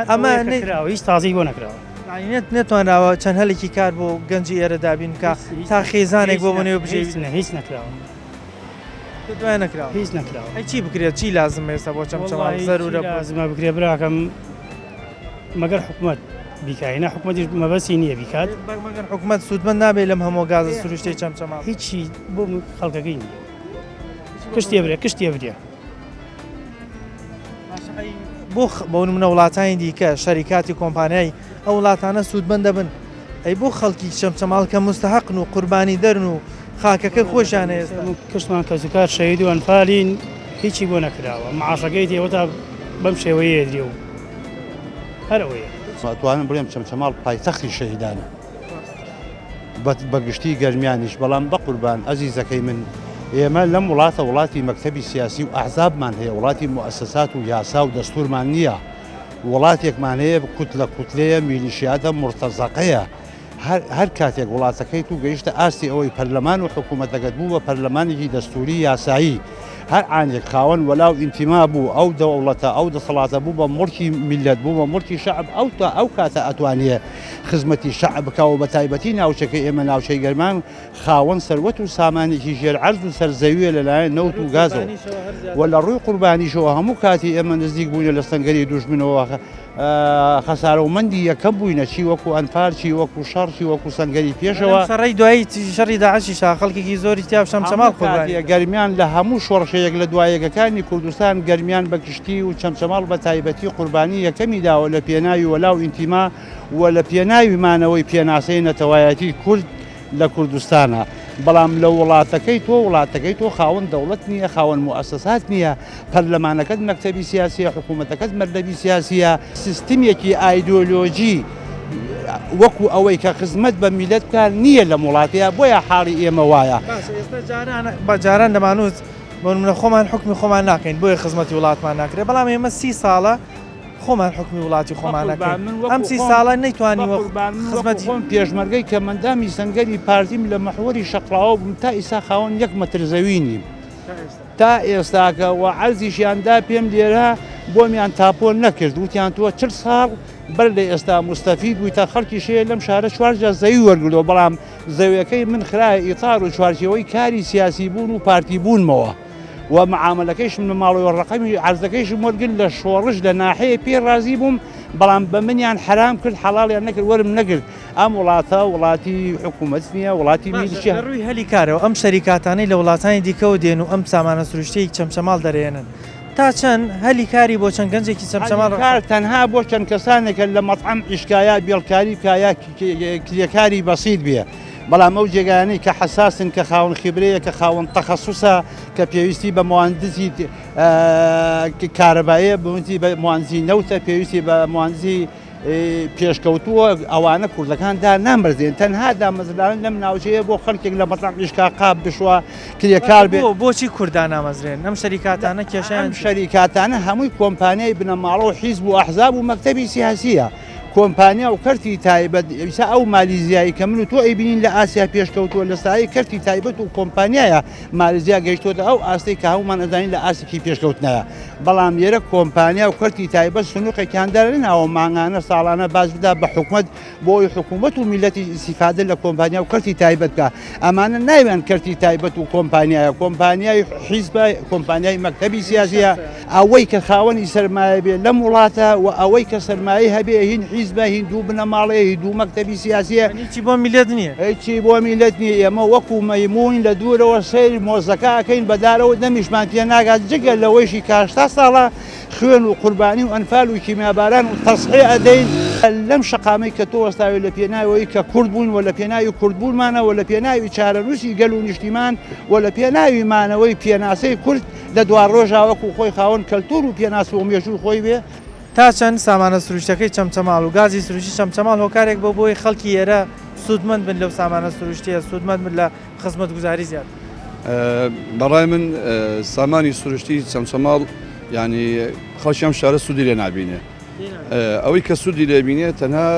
ئەمە نەکراوە هیچ تازەی بۆ نەکراوە. یانی نەتوانراوە چەند هەلێکی کار بۆ گەنجی ئێرە دابین بکا تا خێزانێک بۆ بنێ و بژێوی هیچ نەکراوە. دوای نەکراوە هیچ نەکراوە. ئەی چی بکرێت چی لازمە ئێستا بۆ چەمچەماڵ زەرورە بۆ؟ لازمە بکرێ براکەم مەگەر حکومەت بیکا نا حکومەتیش مەبەستی نییە بیکات. مەگەر حکومەت سوودمەند نابێت لەم هەموو گازە سروشتەی چەمچەماڵ؟ هیچی بۆ خەڵکەکەی نییە کشتێ برێ کشتێ برێ. بۆ بۆ نمونە وڵاتانی دیکە شەریکاتی کۆمپانیای ئەو وڵاتانە سوودمەند دەبن ئەی بۆ خەڵکی چەمچەماڵ کە مستحقن و قوربانی دەرن و خاکەکە خۆشیانە ئێستا کشتمان کەسوکار شەهید و ئەنفالین هیچی بۆ نەکراوە معاشەکەی تێوە تا بەم شێوەیە درێ و هەر ئەوەیە. ئەتوانم بڵێم چەمچەماڵ پایتەختی شەهیدانە بە گشتی گەرمیانیش بەڵام بەقوربان ئەزیزەکەی من ئێمە لەم وڵاتە وڵاتی مەکتەبی سیاسی و ئەحزابمان هەیە وڵاتی موئەسەسات و یاسا و دەستورمان نییە وڵاتێکمان هەیە کوتلە کوتلەیە میلیشیاتە مورتەزەقەیە هەر کاتێک وڵاتەکەی تو گەیشتە ئاستی ئەوەی پەرلەمان و حکوومەتەکەت بوو بە پەرلەمانێکی دەستوری یاسایی هەر عانێک خاوەن وەلا و ئینتیما بوو ئەو دەوڵەتە ئەو دەسەڵاتە بوو بە موڵکی میللەت بوو بە موڵکی شەعب ئەو تا ئەو کاتە ئەتوانێ خزمەتی شەعب بکا و بە تایبەتی ناوچەکەی ئێمە ناوچەی گەرمان خاوەن سەروەت و سامانێکی ژێر عەرز و سەر زەویە لەلایەن نەوت و گازەوە و لە ڕووی قوربانیشەوە هەموو کاتی ئێمە نزیک بووینە لە سەنگەری دوژمنەوە خەسارەومەندی یەکەم بووینە چی وەکو ئەنفال چی وەکو شەڕ چی وەکو سەنگەری پێشەوە. شەڕەی دوایی شەڕی داعشیشا خەڵکێکی زۆری تیا چەمچەماڵ قوربانی. گەرمیان لە هەموو شۆڕشە یەک لە دوا یەکەکانی کوردستان گەرمیان بە گشتی و چەمچەماڵ بە تایبەتی قوربانی یەکەمی داوە لە پێناوی وەلا و ئینتیما و لە پێناوی مانەوەی پێناسەی نەتەوایەتی کورد لە کوردستانە بەڵام لە وڵاتەکەی تۆ وڵاتەکەی تۆ خاوەن دەوڵەت نییە خاوەن موئەسەسات نییە پەرلەمانەکەت مەکتەبی سیاسیە حکوومەتەکەت مەردەبی سیاسیە سیستمێکی ئایدۆلۆژی وەکو ئەوەی کە خزمەت بە میلەت بکات نییە لەم وڵاتەیە بۆیە حاڵی ئێمە وایە. باشە ئێستا جاران بە جاران دەمانوت بۆ نمونە خۆمان حوکمی خۆمان ناکەین بۆیە خزمەتی وڵاتمان ناکرێت بەڵام ئێمە سی ساڵە خۆمان حوکمی وڵاتی خۆمان نەکەین ئەم سی ساڵە نەیتوانیوە خزمەتی خۆم پێشمەرگەی کە مەندامی سەنگەری پارتیم لە مەحوەری شەقڵاوە بووم تا ئیستا خاوەن یەک مەتر زەوی نیم تا ئێستاکە و عەرزیشیان دا پێم لێرە بۆمیان تاپۆ نەکرد وتیان تۆ 40 ساڵ بەر لە ئێستا موستەفید بوویتە خەڵکیش هەیە لەم شارە چوار جار زەوی وەرگرتووە بەڵام زەویەکەی من خرایە ئیتار و چوارچێوەی کاری سیاسی بوون و پارتی بوونمەوە و معامەلەکەیشم لە ماڵەوە ڕەقەمی عەرزەکەیشم وەرگرت لە شۆڕش لە ناحەیە پێی ڕازی بووم بەڵام بە منیان حەرام کرد حەڵاڵیان نەکرد وەرم نەگرت ئەم وڵاتە وڵاتی حکوومەت نییە وڵاتی میلیشیا. باشە لە ڕووی هەلی کارەوە ئەم شەریکاتانەی لە وڵاتانی دیکەوە دێن و ئەم سامانە سروشتیەی چەمچەماڵ دەرێنن تا چەند هەلی کاری بۆ چەند گەنجێکی چەمچەماڵ هەلی کار تەنها بۆ چەند کەسانێکە لە مەتعەم ئیشکا یا بێڵکاری بکا یا کرێکاری بەسیت بێ بەڵام ئەو جێگایانەی کە حەساسن کە خاوەن خیبرەیە کە خاوەن تەخەسوسە کە پێویستی بە مواندزی کارەبایە بونتی بە مواندزی نەوتە پێویستی بە مواندزی پێشکەوتووە ئەوانە کوردەکان دا نامەزرێن تەنها دامەزران لەم ناوچەیە بۆ خەڵکێک لە مەتعەم ئیشکا قاپ بشوە کرێکار بێ. بۆچی کورد دانامەزرێن ئەم شەریکاتانە کێشەیان ئەم شەریکاتانە هەمووی کۆمپانیای بنەماڵە و حیزب و ئەحزاب و مەکتەبی سیاسیە کۆمپانیا و کەرتی تایبەت ئیسا ئەو مالیزیایی کە من و تۆ ئەیبینین لە ئاسیا پێشکەوتووە لە سایەی کەرتی تایبەت و کۆمپانیایە مالیزیا گەیشتۆتە ئەو ئاستەی کە هەموومان ئەزانین لە ئاستێکی پێشکەوتنایە بەڵام لێرە کۆمپانیا و کەرتی تایبەت سنوقێکیان دانەناوە مانگانە ساڵانە باج بدا بە حکومەت بۆ ئەوەی حکومەت و میلەتی ئیستیفادە لە کۆمپانیا و کەرتی تایبەت بکا ئەمانە ناویان کەرتی تایبەت و کۆمپانیایە کۆمپانیای حیزبە کۆمپانیای مەکتەبی سیاسیە ئەوەی کە خاوەنی سەرمایە بێ لەم وڵاتە و ئەوەی کە سەرمایەی هەبێ هین حیزبە هین دوو بنەماڵەیە هی دوو مەکتەبی سیاسیە هیچی بۆ میلەت نییە هیچی بۆ میلەت نییە ئێمە وەکو مەیموون لە دوورەوە سەیر مۆزەکە ئەکەین بەدارەوە دەمیشمان پێ ناگات جگە لەوەیشی کە 80 ساڵە خوێن و قوربانی و ئەنفال و کیمیاباران و تەزحیە ئەدەین لەم شەقامەی کە تۆ وەستاوی لە پێناوی کە کورد بووین و لە پێناوی کوردبوونمانە و لە پێناوی چارەنووسی گەل و نیشتیمان و لە پێناوی مانەوەی پێناسەی کورد لە دواڕۆژا وەکو خۆی خاوەن کەلتوور و پێناسە و مێژووی خۆی بێ. تا چەند سامانە سروشتەکەی چەمچەماڵ و گازی سروشتی چەمچەماڵ هۆکارێک بووە بۆی خەڵکی ئێرە سوودمەند بن لەو سامانە سروشتییە، سوودمەند بن لە خزمەتگوزاری زیاتر؟ بەڕای من سامانی سروشتی چەمچەماڵ یانی خەڵکی ئەم شارە سوودی لێ نابینێ. ئەوەی کە سوودی لێ بینێ تەنها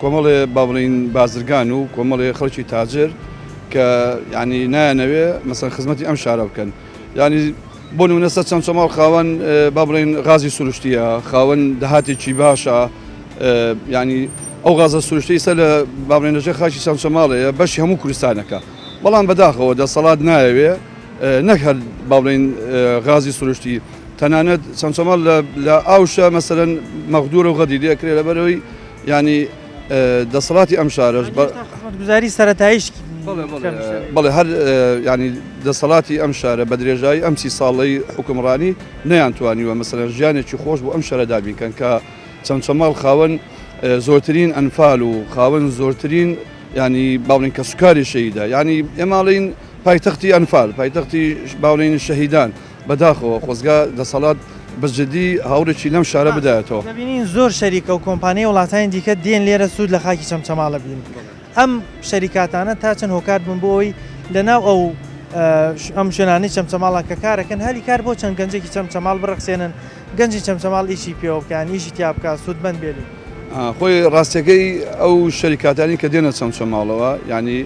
کۆمەڵێ با بڵێین بازرگان و کۆمەڵێ خەڵکی تاجر کە یانی نایانەوێ مەسەن خزمەتی ئەم شارە بکەن. یانی بۆ نمونە سەر چەمچەماڵ خاوەن با بڵێین غازی سروشتیە خاوەن داهاتێکی باشە ینی ئەو غازە سروشتی سەر لە با بڵێن لەژێر خاکی چەمچەماڵەیە بەشی هەموو کوردستانەکە بەڵام بەداخەوە دەسەڵات نایەوێ نەک هەر با بڵێین غازی سروشتی تەنانەت چەمچەماڵ لە ئاوشە مەسەرەن مەغدورە و غەدی لێکرێ لەبەرەوەی ینی دەسەڵاتی ئەم شارەش بە خزمەتگوزاری سەرەتاییش بەڵێ هەر ینی دەسەڵاتی ئەم شارە بە درێژایی ئەم سی ساڵەی حکومڕانی نەیانتوانیوە مەسەلەن ژیانێکی خۆش بۆ ئەم شارە دابینکەن کە چەمچەماڵ خاوەن زۆرترین ئەنفال و خاوەن زۆرترین ینی باڵین کە سوکاری شەیدا ینی ئێماڵین پایتەختی ئەنفال پایتەختی باڵین شەهیدان بەداخەوە خۆزگا دەسەڵات بە جدی هاوڕێکی لەم شارە بدایەتەوە. دەبینین زۆر شەریکە و کۆمپانیای وڵاتانی دیکە دێن لێرە سوود لە خاکی چەمچەماڵ ئەبینن. ئەم شەریکاتانە تا چەند هۆکار بوون بۆ ئەوەی لەناو ئەو ئەم شوێنانەی چەمچەماڵە کە کارەکەن هەلی کار بۆ چەند گەنجێکی چەمچەماڵ بڕەخسێنن گەنجی چەمچەماڵ ئیشی پێوە بکەن ئیشی تیا بکە سوودمەند بێ لێی. خۆی ڕاستیەکەی ئەو شەریکاتانی کە دێنە چەمچەماڵەوە یانی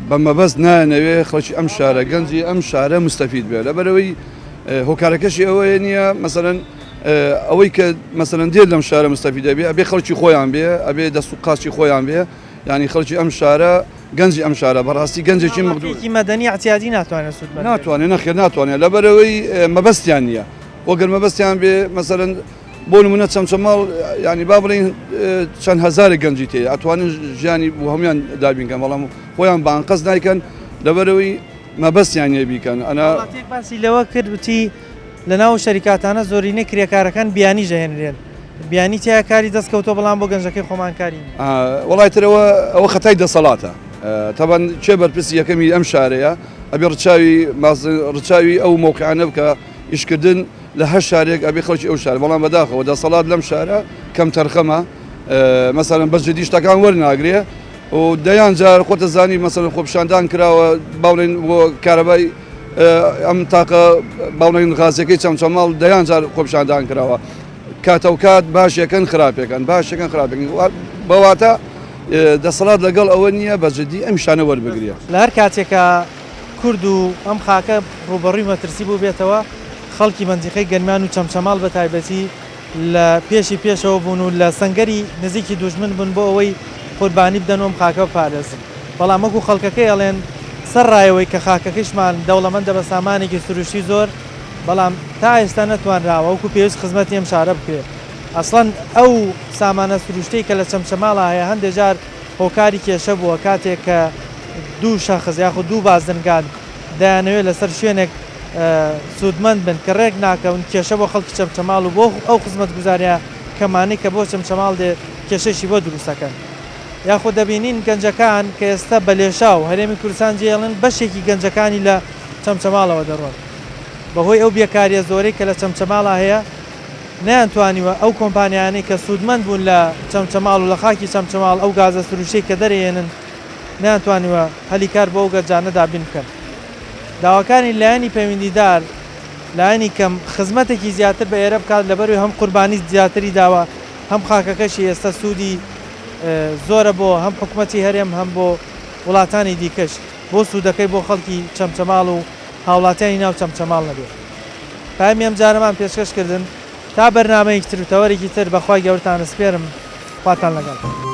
بە مەبەست نایانەوێ خەڵکی ئەم شارە گەنجی ئەم شارە مستەفید بێ لەبەرەوەی هۆکارەکەشی ئەوەیە نییە مەسەرەن ئەوەی کە مەسەرەن دێت لەم شارە مستەفید دەبێ ئەبێ خەڵکی خۆیان بێ ئەبێ دەست و قاچی خۆیان بێ ینی خەڵکی ئەم شارە گەنجی ئەم شارە بەڕاستی گەنجێکی مەغدوری مەدەنی اعتیادی ناتوانێت سوود ناتوانێت نەخێر ناتوانێت لەبەرەوەی مەبەستیان نییە وەگەر مەبەستیان بێ مەسەرەن بۆ نمونە چەمچەماڵ ینی با بڵین چەند هەزارێک گەنجی تێ ئەتوانن ژیانی بۆ هەموان دابینکەن بەڵام خۆیان بانقەس نایکەن لەبەرەوەی مەبەستیان نیە بیکەن ئەنا وڵاتێک باسی لەوە کرد وتی لەناو شەریکاتانە زۆرینەی کرێکارەکان بیانی ژەهێنرێن بیانی تیا کاری دەست کەوتووە بەڵام بۆ گەنجەکەی خۆمان کاری نیە. وەڵای تر ئەوە ئەوە خەتای دەسەڵاتە تەبەن کێ بەرپرسی یەکەمی ئەم شارەیە ئەبێ ڕچاوی ڕچاوی ئەو مەوقعانە بکە ئیشکردن لە هەر شارێک ئەبێ خەڵکی ئەو شار بەڵام بەداخەوە دەسەڵات لەم شارە کەم تەرخەمە مەسەلەن بە جدی شتەکان وەرناگرێ و دەیان جار خۆتە زانی مەسەلەن خۆپیشاندان کراوە باڵێن بۆ کارەبای ئەم تاقە باڵێن غازەکەی چەمچەماڵ دەیان جار خۆپیشاندان کراوە کاتە و کات باشەکەن خراپەکەن باشەکەن خراپەکەن بەواتە دەسەڵات لەگەڵ ئەوە نییە بە جدی ئەم شانە وەربگرێ. لە هەر کاتێکا کورد و ئەم خاکە ڕووبەڕووی مەترسی بووبێتەوە، خەڵکی مەنتیقەی گەرمیان و چەمچەماڵ بە تایبەتی. لە پێشی پێشەوە بوون و لە سەنگەری نزیکی دوژمن بوون بۆ ئەوەی قوربانی بدەن و ئەم خاکە بپارێزن. بەڵام وەکو خەڵکەکەی ئەڵێن سەرڕای ئەوەی کە خاکەکەیشمان دەوڵەمەندە بە سامانێکی سروشتی زۆر، بەڵام تا ئێستا نەتوانراوە وەکو پێویست خزمەتی ئەم شارە بکرێت. ئەسڵەن ئەو سامانە سروشتیەی کە لە چەمچەماڵا هەیە هەندێ جار هۆکاری کێشە بووە کاتێک کە دوو شەخس یاخود دوو بازرگان دەیانەوێت لەسەر شوێنێک سوودمەند بن کە ڕێک ناکەون کێشە بۆ خەڵکی چەمچەماڵ و بۆ ئەو خزمەتگوزاریە کەمانەی کە بۆ چەمچەماڵ دێ کێشەشی بۆ دروست ئەکەن. یاخود دەبینین گەنجەکان کە ئێستا بە لێشاو هەرێمی کوردستان جێڵن بەشێکی گەنجەکانی لە چەمچەماڵەوە دەڕۆن بەهۆی ئەو بێکاریە زۆرەی کە لە چەمچەماڵا هەیە نەیانتوانیوە ئەو کۆمپانیانەی کە سوودمەند بوون لە چەمچەماڵ و لە خاکی چەمچەماڵ ئەو گازە سروشتیەی کە دەرێنن نەیانتوانیوە هەلی کار بۆ ئەو گەنجانە دابین بکەن. داواکارین لایەنی پەیوەندیدار لایەنی کەم خزمەتێکی زیاتر بە ئێرە بکات لەبەروی هەم قوربانی زیاتری داوە هەم خاکەکەشی ئێستا سوودی زۆرە بۆ هەم حکومەتی هەرێم هەم بۆ وڵاتانی دیکەش بۆ سوودەکەی بۆ خەڵکی چەمچەماڵ و هاوڵاتیانی ناو چەمچەماڵ نەبێت. پەیامی ئەمجارەمان پێشکەش کردن تا بەرنامەیەکی تر و تەوەرێکی تر بەخوای گەورەتان ئەسپێرم خواتان لەگەڵ.